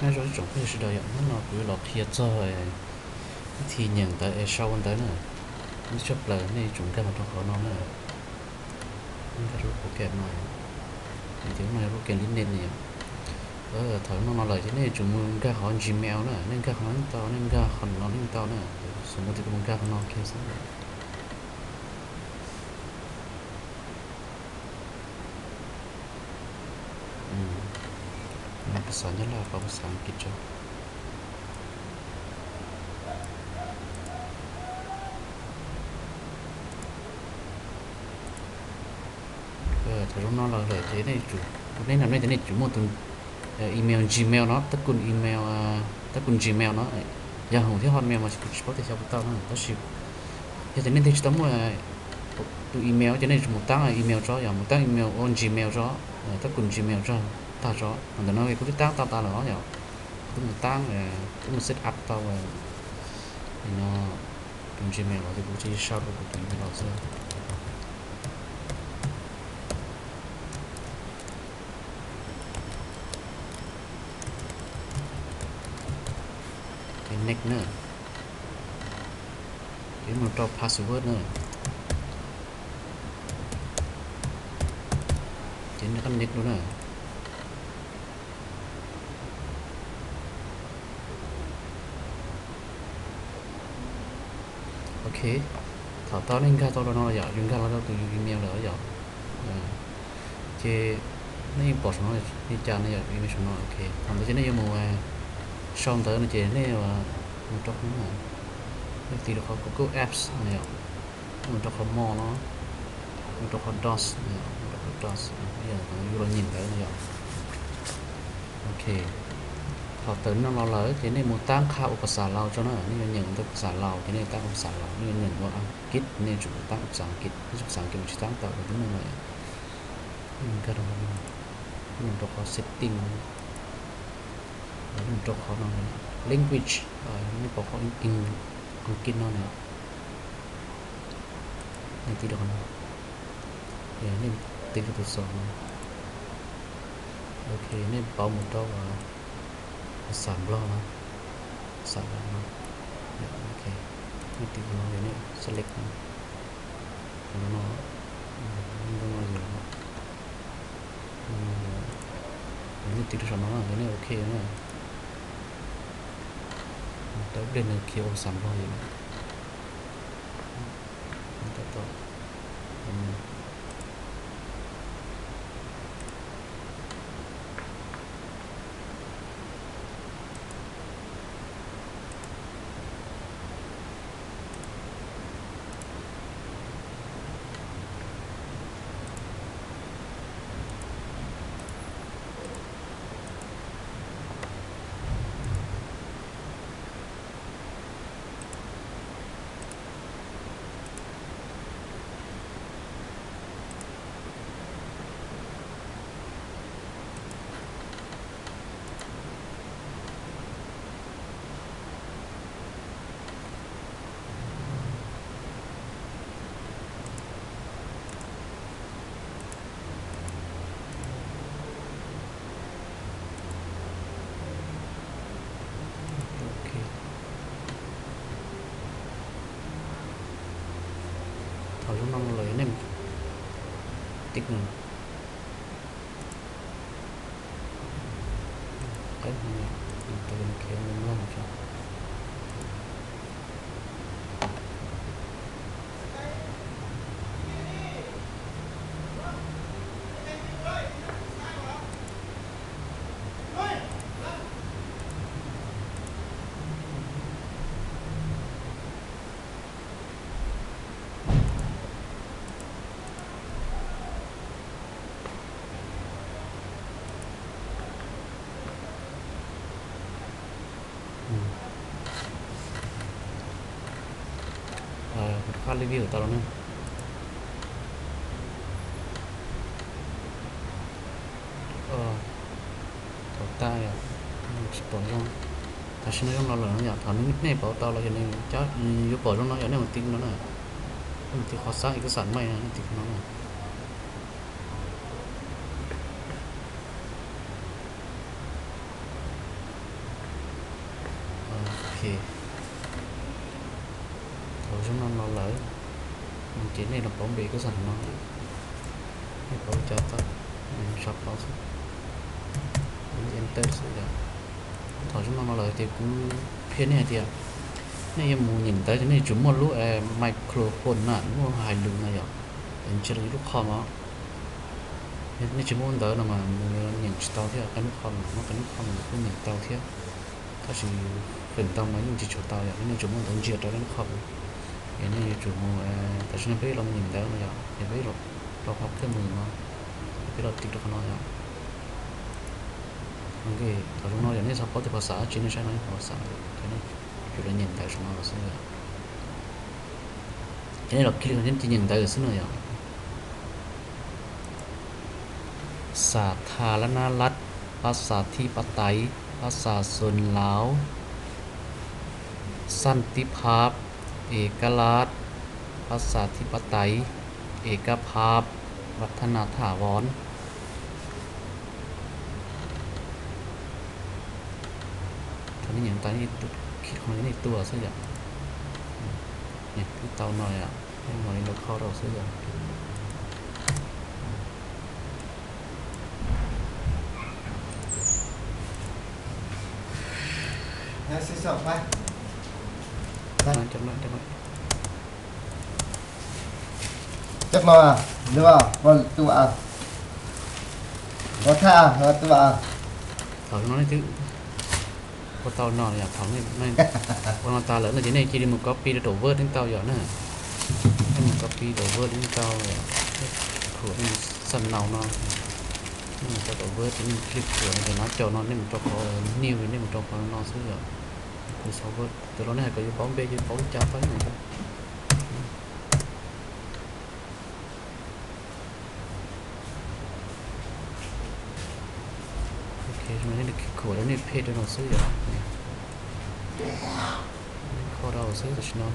Nyob zoo ib tsoom phooj ywg sawv daws yom, hnub no kuv yuav los qhia txog vib thi nyeem ntawv es sau ntawv na. Ib tshaj plaws nej yuav tsum nkag los rau qhov no na, nkag rau lub program no, ces lub no yog program Linet na yom. Thaum no no lawm ces nej yuav tsum mus nkag qhov Gmail na, nej nkag qhov no yeej tau, nej nkag qhov no yeej tau na. Xws li tias kuv mus nkag qhov no kiag xwb. Pas xav Nyab Laj, pas xav Askiv tso. Thaum zoo no los lawm ces nej, nej no nej ces nej tsum muaj tus email Gmail no, tab kuj email, tab kuj Gmail no. Yog Hmoob thiab Hotmail mas kuv tsis paub tias xyov puas tau na, tab sis yog tias nej twb tsis tau muaj tus email ces nej tsum mus taab email tso, yog mus taab email ua Gmail tso, tab kuj Gmail tso, tag tso. Ntawm no kuv twb taab tau tas lawm os yom. Kuv twb mus taab, kuv twb mus set up tau no, tus Gmail los ces kuv tsis sau rau kuv tus email los xwb. Ces next na, ces mus rau password na, ces nej koj next dua na. Ok, thaum tau nej nkag tau rau no yom, yus nkag los rau tus yus email lawm yom, ces nej yeej pom saum no li cas no yom, email saum no. Ok, thaum ntawd ces nej yuav mus sau ntawv no ces nej mus rau qhov no, nej tiv rau qhov Google Apps no yom, mus rau qhov more no, mus rau qhov Docs, mus rau qhov Docs, yog yus los nyeem ntawv no yom. Ok, thaum tawm no los lawm ces nej mus taab qha ua pas xav Laus tso na, nej yuav nyeem ntawv pas xav Laus ces nej taab ua pas xav Laus, nej yuav nyeem ua Askiv nej tsum taab ua pas xav Askiv, nej pas xav Askiv mas tsis taab tawm rau tib neeg lawm. Nkag rau qhov no, mus rau qhov setting, mus rau qhov no, language, nej pom qhov Askiv no na, nej tiv rau qhov no, nej tiv rau tus xov no. Ok, nej pauv mus rau pas xav Nplog no, pas xav Nplog no. Ok, nej tiv qhov no, nej select no, no, no, no, nej tiv rau saum no, nej ok na. Rau dej nws khiav ua pas xav Nplog yom. Ok, thaum zoo no lawm nej tiv no, tau khiav mus Nplog tso. Kuv rov qab review tau los na. Pom tag yom, tsis pom zoo. Tam sim no zoo los lawm no yom, thaum nej pauv tau los yog nws yuav pom zoo no yom, nej mus tiv no na. Nej mus tiv qhov xab ib kab xam maj no, nej tiv no na. Ces thaum zoo no no lawm, ces nej los pauv npe kuv xav no, nej pauv cas tau, sau pauv xwb, enter xwb yom. Thaum zoo no no lawm ces kuv qhia nej hais tias nej yuav mus nyeem ntawv ces nej yuav tsum muaj lub microphone na, lub hais lus no yom, ntshe los yog lub qhov no. Nej tsis muaj ntawv no mas nws yuav nyeem tsis tau thiab, qee lub qhov no, muaj qee lub qhov no kuj nyeem tau thiab. Tab sis feem ntau mas yeej tsis tshua tau yom, nej yuav tsum muaj ntawv ntsia rau lub qhov no. Es nej yuav tsum mus, tam sim no peb los nyeem ntawv no yom, es peb los qhov khej mws no, peb los tiv rau qhov no yom. Thaum zoo no yom nej xav paub tias phas xas dab tsi nej saib no, phas xas, ces nej yuav los nyeem ntawv saum no los xwb yom. Ces nej los click ces nyeem ntawv xwb no yom. สาธารณรัฐ ประชาธิปไตย ประชาชนลาว สันติภาพ เอกราช ประชาธิปไตย เอกภาพ วัฒนถาวร Thaum nej nyeem tas, khij qhov no nej tuaj xwb yom. Twb tau no yom, nej mam li los kho rau xwb yom. Thaum no nej twb ua tau no yom, thaum nej ua no tas lawm no ces nej cia li mus copy rau Word nej tau yom na. Nej mus copy rau Word nej tau yom, nej khuam nej mus xab nau no, nej mus rau Word ces nej mus click khuam no ces nov cau no nej mus rau qhov new, nej mus rau qhov no xwb yom. Microsoft Word, tam sim no nej hais kom yuav pauv npe yuav pauv li cas tau ib yam nkaus. Ok, nej khuam rau nej page rau no xwb yom. Nej kho rau xwb tam sim no.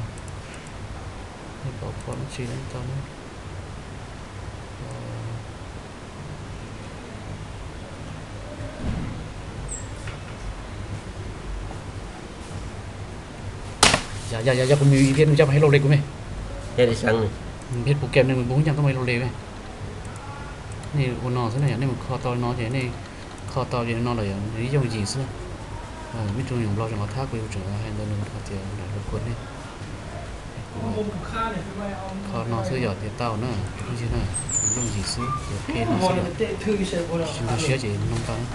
Nej pauv kho dab tsi los tau na. Yog, yog, yog kuv mus ib pliag nws coj mas hais lus li kuv me. Peb puas kem nws mus nyob tau mas hais lus li me. Nej ua no xwb na yom, nej mus kho tau no ces nej kho tau li no lawm yom, nws yooj yim xwb na. Mej tug nyoog Nplog tseem los thab kuv, kuv tseem hais ntawd nws hais tias lawv kuas nej. Kho no xwb yom, ces tau na, tus phooj ywg na, yooj yim xwb, ces qhia no xwb yom. Tsis nkag siab ces mloog tau na.